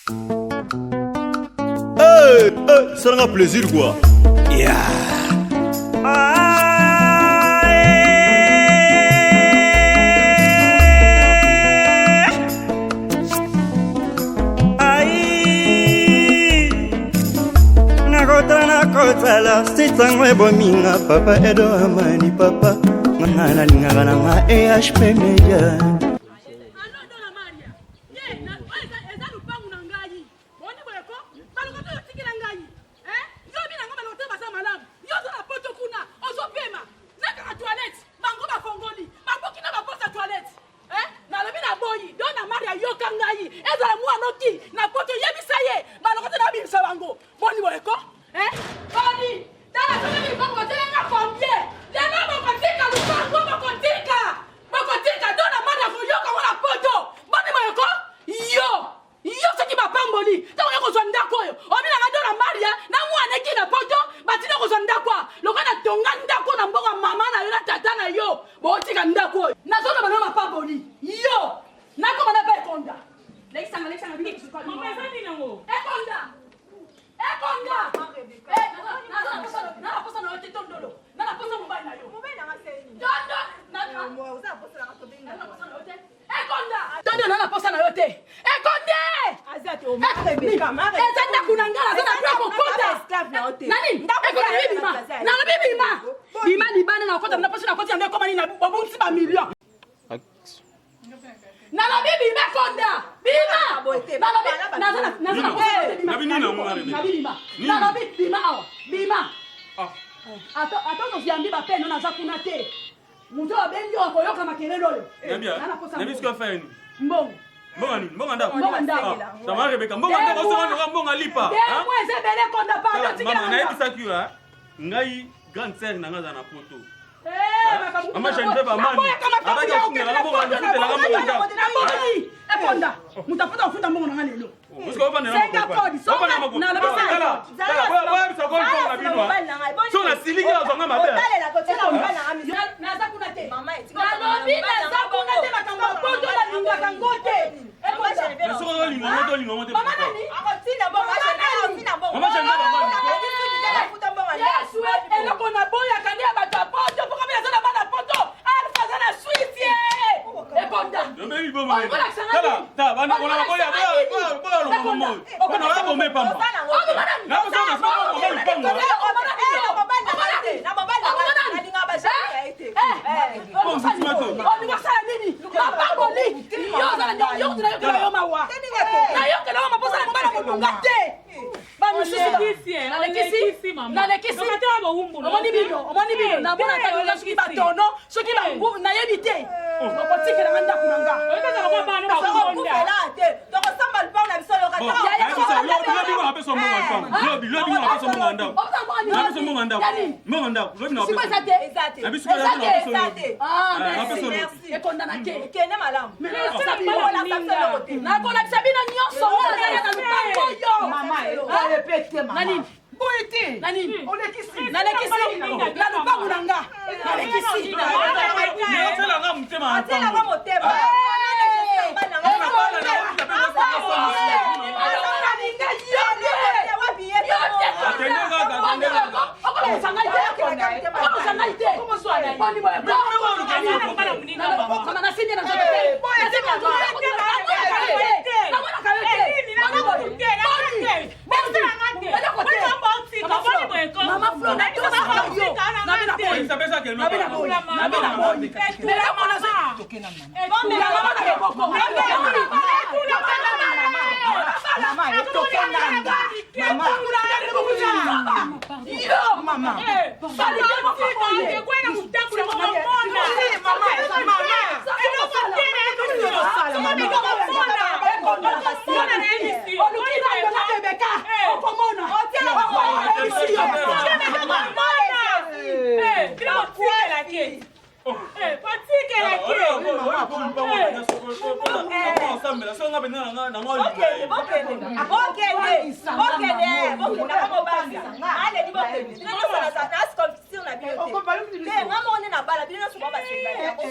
Hey, hey, salanga plaisir quoi. Yeah. Nakotala nakotala sitango ebominga papa edo amani papa nga nalingaka na nga ehp media. Eza lupangu na ngai boni boye ko baluka to otikela ngai eh yo bina ngo baluka to baza malamu yo oza na poto kuna ozopema nakaka toilette bango bafongoli babuki na baposa toilette eh nalobi na boyi don na maria yoka ngai ezala mwana oki na poto yebisa ye baluka to nabimisa bango boni boye ko eh boni tala soki lipango batelenga combien lelo bokotika lupango bokotika Bokotika to na mani akoyoka ngo na poto. Boni boye ko? Yo yo soki bapamboli ntango yo kozwa ndako oyo obinanga do na maria na mwana eki na poto batina kozwa ndako a lokola natonga ndako na mbongo ya mama na yo na tata na yo botika ndako oyo nazoloba na mapamboli yo nakoma na pa ekonda lekisanga lekisanga bino ekonda Ekonda! Eh, naza na posa na na posa na yo te tondolo. Na na posa mobali na yo. Mobali na nga se nini? Tondo! Na na oza na posa na nga tobenga. Na posa na yo te. Ekonda! Tondo na na posa na yo te. Ekonde! Aza te o ma Rebecca, ma Rebecca. Eza ndako na nga naza na droit kokota. Nani? Ekonda bima. Nalobi bima. Bima libanda na kokota na posa na koti yango ekoma nini na bobungisi ba millions. Nalobi bima konda bima nalobi naza na naza na bima bima nalobi bima awa bima ah. ata ata ozoyambi bapeno naza kuna te moto oyo abengi oyo akoyoka makelele oyo mbongo mbongo nini mbongo ndako mbongo ndako ah, sama Rebecca mbongo ndako osonga ndoka mbongo lipa demwe eza ebele konda pardon tikela mama nayebisaki yo ngai grande sœur na ngai aza na poto Mama Geneviève Amani abaki afungela nga mbongo afutela nga mbongo ndako. Ekonda moto afuta afuta mbongo na nga lelo. So nasiliki azwanga mabe. Naza kuna te. Nalobi naza kuna te makambo ya poto nalingaka ngo te. Soki olinga ngo te olinga ngo te. Mama nani? Mama Geneviève Amani. Yesu eloko naboyaka nde ya bato ya poto mpo kami aza na bana poto alfa aza na swisi ekonda olingi osala nini mapamboli yo ozala yo kutu nayokela yo mawa nayokela yo maposa na mobala molunga te bamisusu nalekisi omoni bino omoni bino namona ata soki batono soki bangu nayebi te okotikela nga ndako na nga ekondana te nakolakisa bino nyonso nga nazali na lupango oyo na nini boye te na nini olekisi nalekisi na lupangu na nga nalekisi atielanga motema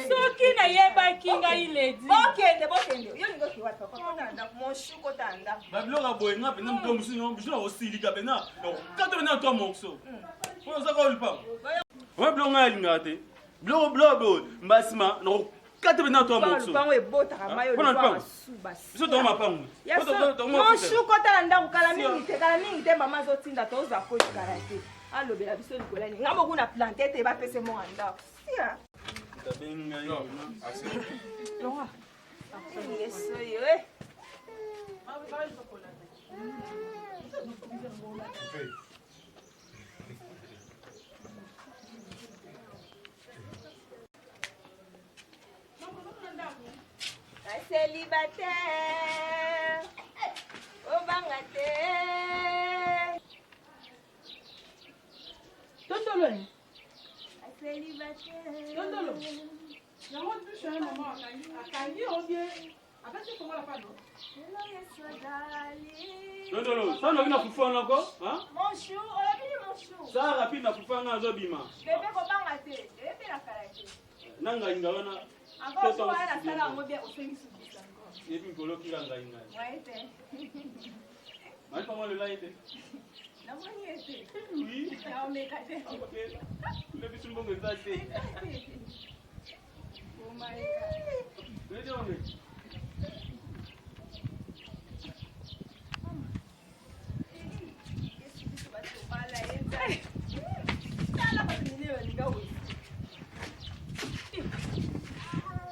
Soki nayebaki ngai ledi. Bokende, bokende. Yo lingo kiwa papa. ndako mon chou kota na ndako. Babiloko ya boye nga mpenza moto mosusu biso na kosilika mpenza kata mpenza na trois morceau oyo ozaka oyo lupango oyo biloko ngai alingaka te biloko biloko boye mbasima nakokata mpenza na trois morceau. Lupango ebotaka mai oyo Mpona lupango lupango. asuba. Biso tongo mapango. Mon chou kota na ndako kala mingi te, kala mingi te mama azotinda tozwa koti kala te. Alobela biso likolo ya nini? Nga moko na plante te bapese mo ya ndako. Sia. Ngeso yo eh. Ba célibataire, obanga te. Tondolo eh. Ba célibataire. Tondolo. Yango biso ya mama akangi akangi yo bien. Apesi fongola pardon. Lelo Yesu azali. Tondolo sa noki na fufu wana ko Mon chou, olobi ni mon chou. sa rapide na fufu wana azobima. Bebe kobanga te, bebe mpe na kala te. Na ngainga wana. Encore so wana nasala yango bien osengi subisa encore. Yebi nkolo kila ngainga. Moyen te. Mali pama lela ye te. Namoni ye te. Oui. Naomeka te. Ok. Le biso mbongo eza te. Omaeka. Lede onge. Yesu biso bato bala ye Nzambe. Tala bato minene balinga wese.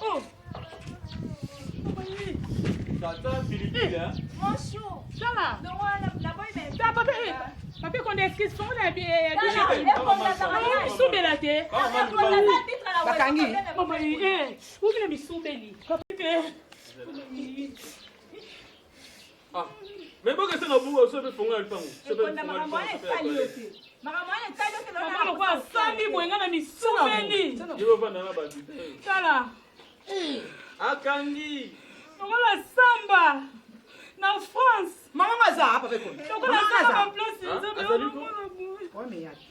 Oh. Tata pilipili hein. Mon chou. Tala. Donc wana naboyi ba. Ta pape eh, pape konde excuse fongola ya eh, Tala, douche. ekonda Mama misubela te. Bakangi. Mama eh, ubina misubeli. Pape. Ah. Mais bon que c'est na buku so pe fongola lupango. So pe Ekonda fongola makambo wana etali yo te. Makambo wana etali yo te. Mama lokola asambi boye nga na misubeli. Yo vanda na bato te. Tala. Akangi. Lokola samba na France. Mama ngo aza apa pe koni. Lokola samba ba place nzambe Azali ko? oyo boye. Wame yaki.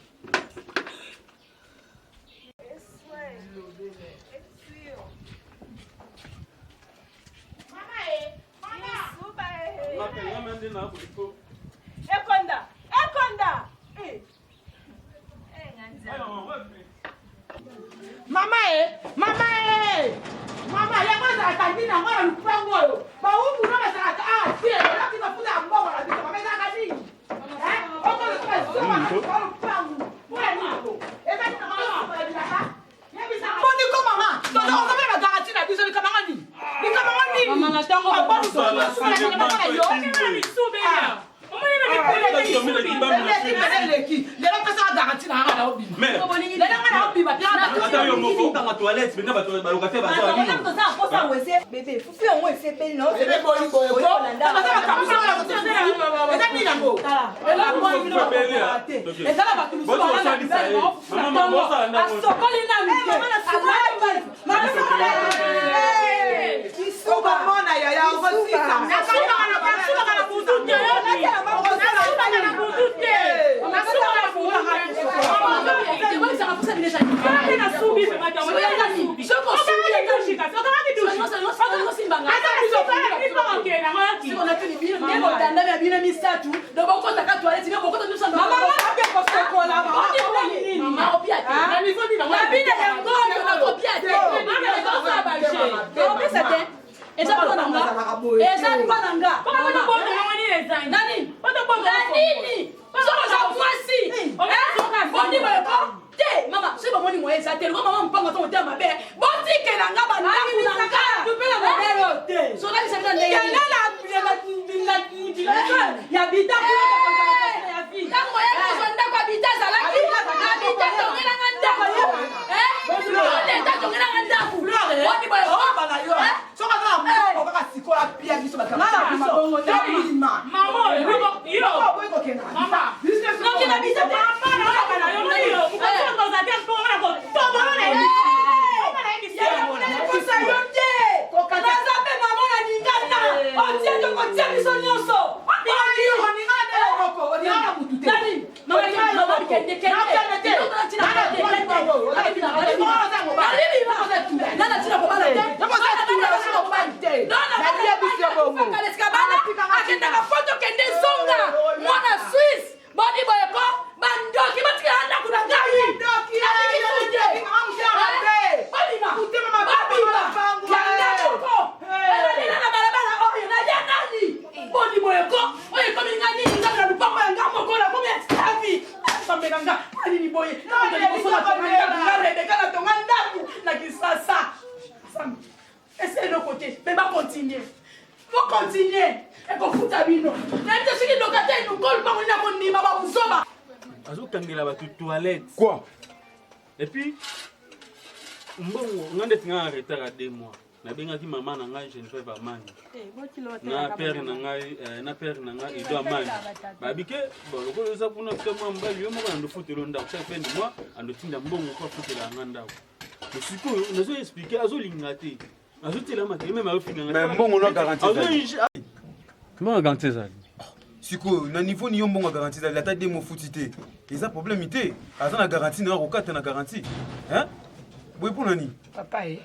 Nga pe nga mende na ko ko. Ekonda, ekonda. Eh. Eh, nganza. Ayo, wapi? Mama e, mama e. Mama yango ezalaka nini yango na lupango oyo? Bawumbu no bazalaka awa te. Olaki bafuta ya mbongo na biso. Mama ezalaka nini? Eh? Okozo soka zoba na lupango. Mpo ya nini yango? Eza nini mama osukola bilamba? Yebisaka. Boni ko mama, toza kozomela ba garantie na biso likambo yango nini? Likambo yango nini? Mama, na ntango Papa, osukola bilamba na yo. Nga na misubeli. Omoni na mikolo ya misubeli. Eleki pene eleki. Lelo pesaka garantie na nga na obima. Mais Lelo nga na obima. ata yo moko okanga toilette mpenza bato balocataire baza bino. Bebe, fufu yango esepeli na Ebe boni boye ko. Baza makambo soko na kotia. Eza nini yango? Ezala bato mosusu wana na mibali baofufuna ntongo asokoli nanu te Okomona yaya okosisa. Nasukaka na butu te nasukaka na butu te nasukaka na butu te nasubi botandami ya bino misatu do bokotaka toilette bino bokota nyosopia te eza mpo na nga, eza mpo na nga nani na nini soki oza mwasi boni boyeko te mama soki bomoni moye eza te loko mama mopango to motema mabe botikela nga bandako na nga sokabisa bino ndenge ntango oye kozwa ndako abita azalaki abita tongelanga ndako leta tongelanga ndako boni boyeko Soki aza na mbongo kaka sikoyo apia biso bato na biso. Tobima. Oboyi kokenda. Nokenda bisa te. Kosa yo te. Naza mpe mama na ningana. Otie tokotia biso nyonso. Oningana te moko, oningana na butu te. Nani? Mama, mama, kende, kende. Nana tina kobala te. Nana tina kobala te. Nalia biso bongo. bino nayebi te soki locataire mokolo lupango nini akondima babuzoba azokangela bato toilette quoi et puis mbongo nga ndeti nga na retard ya deux mois nabengaki mama na ngai Geneviève Amani na père na ngai eh, na père na ngai Edo Amani babi ke bon lokola oza kuna te mwa mobali yo moko nando futela ndako chaque fin du mois andotinda mbongo mpo afutela nga ndako mais sikoyo nazo expliquer azolinga te azotela makele meme azofinga ngai mais mbongo na garantie ezali mbongo garantie ezali sikoyo na niveau ni yo mbongo ya garantie ezali ata demo futi te eza problème te aza na garantie na akokata na garantie hein boye mpo na nini papa ye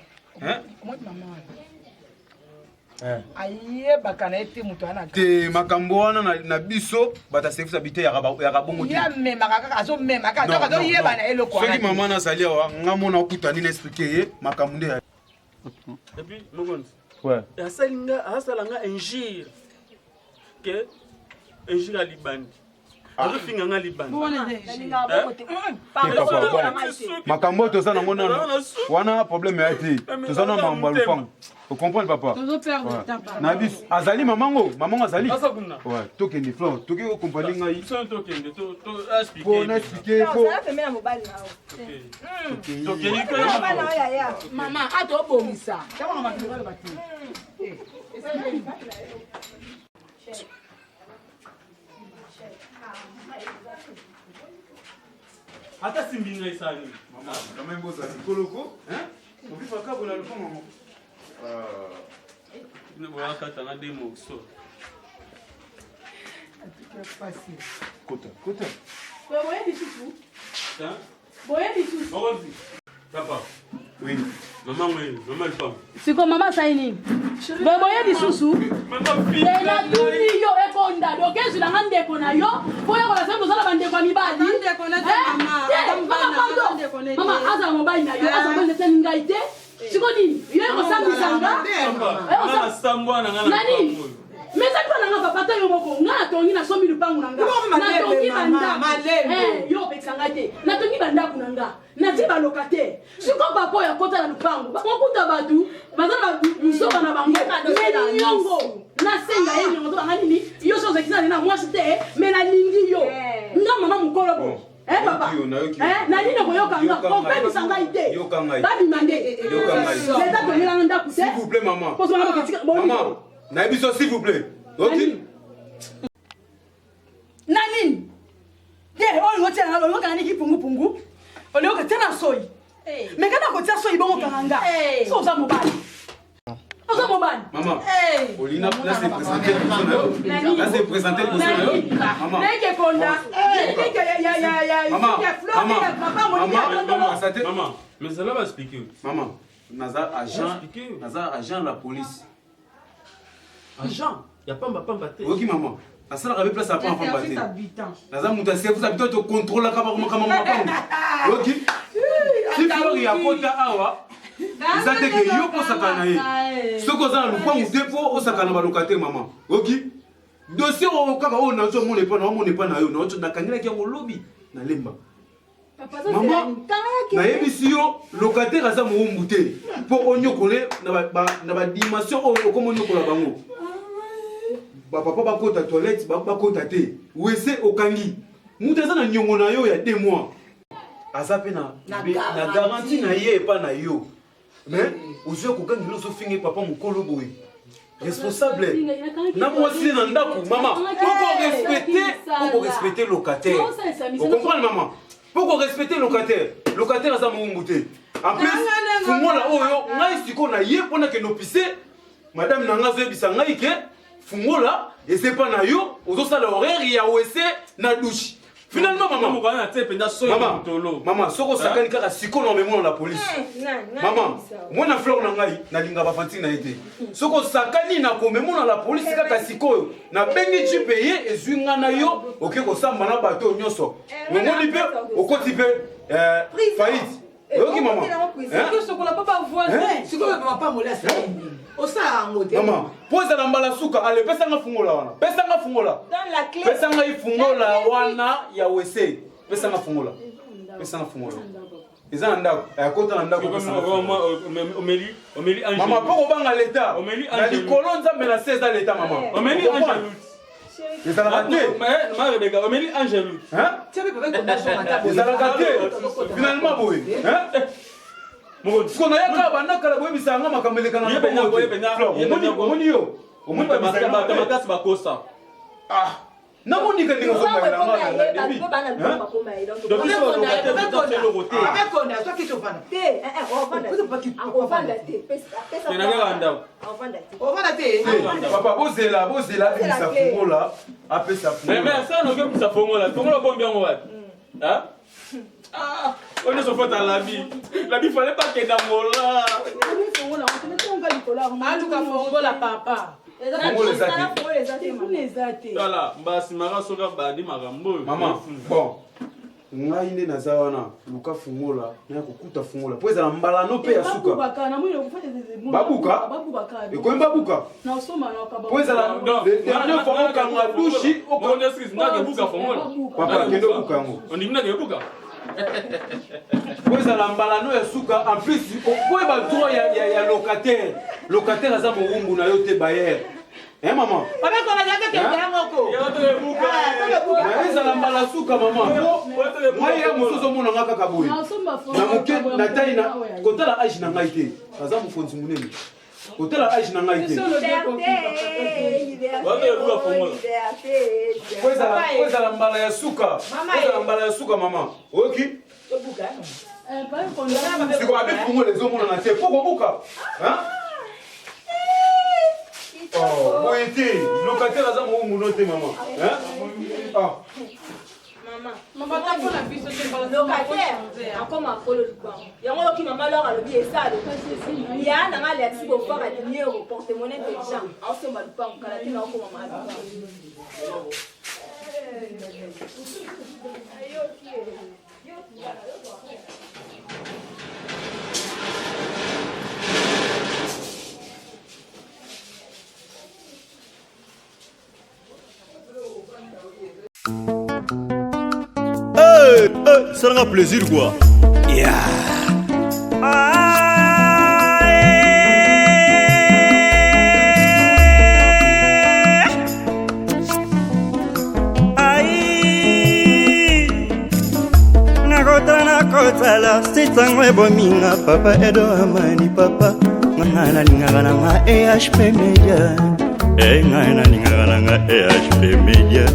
omoni mama wana eh. ayebaka na ye te moto wana te makambo wana na biso bato ya service habite yaka bongo te amemaka kaka azomema kaka donc azoyeba na eloko wana soki mama nazali awa nga mona okutani na explike ye makambo nde et puis mokonzi asali nga asala nga injure ke injure ya libandi ah. azofinga nga libandi makambo oyo toza nango nano wana problème ya te toza na makambo ya lopango ocomprendre papa na biso azali mamango mamango azali tokende flore toki okompani ngai po na explike po mama ata obongisa ata simbi ngai esala nini mama quand même bozala likoloko obifaka bona lopango moko bino boyakata nga de morceau kota kota boye lisusu boye lisusu papa oui mama ngwe mama lupango siko mama asali nini boye boye lisusu natuni yo ekonda dokezwila nga ndeko na yo po yokola soki bozala bandeko ya mibali mama azala mobali na yo azala mobali nete ngai te siko nini yo ekosambisa nga na nini mais eza mpo na nga papa ta yo moko nga natongi nasombi lupangu na nga natongi bandako eh, yo opekisa ngai te natongi bandako na nga natie balocataire siko papa oyo akota na lupangu bakokuta bato baza na buzoba na bango me niongo nasenga ye niongo to banga nini yo so ozakisa na mwasi te me nalingi yo eh. nga mama mokolo bo Eh, papa eh, na nini okoyoka nga kopemisa ngai te babima nde leta tongelanga ndako te kozwanga baketika nayebi so s'il vous plaît oki na nini te oyo otia na olingo kanga niki pungupungu olingo kotia na soyi me kaka kotia soyi bongo kanga nga so oza mobali oza mobali mama olingi na se présenter liboso na yo na se présenter liboso na yo mama neke konda neke ya ya ya ya ya fleur ya papa moni ya tondolo mama mais cela va expliquer mama naza agent naza agent la police agent ya pamba pamba te oyoki mama nasalaka be place ya pamba pamba te naza moto ya service habitant tokontrolaka makambo mapango oyoki si flori akota awa eza te ke yo mpo osakana na ye soki oza na lupangu te mpo osakana na balocataire mama oyoki dossier oyo kaka oyo nazomona epa na omona epa na yo nakangelaki yango lobi nalemba Mama, nayebisi yo locataire aza mowumbu te mpo onyokole na badimension oyo okoma onyokola bango bapapa bakota toilette bakota te wese okangi moto aza na niongo na yo ya deux mois aza mpe na garantie na ye epa na yo mais ozwi kokangela ozofinga papa mokolo boye responsable na mwasi na ndako mama pokorespecte pokorespecte locataire ocomprendre mama pokorespecte locataire locataire aza mowumbu te en plus fungola oyo ngai sikoyo na ye mpo nakende opise madame na ngai azoyebisa ngai ke fungola eza epa na yo ozosala horaire ya wese na douche finalement mama mokana na te mpenza soyi mama motolo mama soki osakani kaka sikoyo na omemona na polise mama mwana fleur na ngai nalinga bafantine na ye te soki osakani na komemona la polise kaka sikoyo nabengi jipe ye ezwi ngai na yo oke kosamba na bato oyo nyonso omoni mpe okoti mpe faillite oyoki mama sokola mpo bavoisin sikoyo mapamboli asali osala yango te mama mpo ezala mbala suka ale pesanga fungola wana pesanga fungola pesa ngai fungola wana ya wese pesanga fungola pesanga fungola eza na ndako akota na ndako mama mpo kobanga leta na likolo nzambe na se eza leta mama. Ezalaka te. Ma Rebecca, omeli Angelu. Hein? Ezalaka te. Finalement boye. Hein? Siko nayaka banda kala boyebisa yanga makambo elekana na bongo te. Flore, omoni yo. Omoni ba misala Bato makasi bakosa. Ah. Namoni ka ndenge ozombayela nga na début. Hein? Donc biso ba locataire toza eloko te. Ovanda te. Papa bozela bozela abimisa fungola apesa Mais fungola. ça noki obimisa fongola. Fongola obombi yango wapi? Hein? Ah, oyo nyonso fota labi. Labi fallait pas kenda ngola. Aluka fongola papa. Fongola eza te. Kuna eza te. Tala, mbasimaka soki abandi makambo oyo. Mama, bon. Ngai nde naza wana luka fungola naya kokuta fungola mpo ezala mbala no mpe ya suka Babukaka na mwino kufanya zeze. Babuka? Babukaka. ekomi babuka Na osoma na okaba. mpo ezala le dernier fois okanga dushi Mon excuse, nake buka fongola. Papa, kende obuka yango. Ondimi nake buka. Po ezala mbala no ya suka en plus okoyeba droit ya locataire. Locataire aza mowumbu na yo te bailleur. Hein maman? Mais ezala mbala suka mama. Ngai ya mosusu ozomona nga kaka boye. Na moke na tai na kotala age na ngai te. Naza mokonzi monene. Kotala age na ngai te. Po ezala mbala ya suka. Po ezala mbala ya suka mama. Oyoki? Sikoyo abe fungola ezomonana te. Po kobuka. Hein? Oh, boye te. Locataire aza mowumbu no te mama. Hein? Ah. Locataire akoma kolo lupango yango oyoki mama lor alobi esa ya nanga alexi bofaka liniero porte monnaie intelligent aosomba lupango kala te na okoma maa lupango. Hey, hey, salanga plaisir quoi. Yeah. Ai, nakota nakotala sitango ebominga papa edo amani papa ngai nalingaka nanga ehp media e ngai nalingaka nanga ehp media.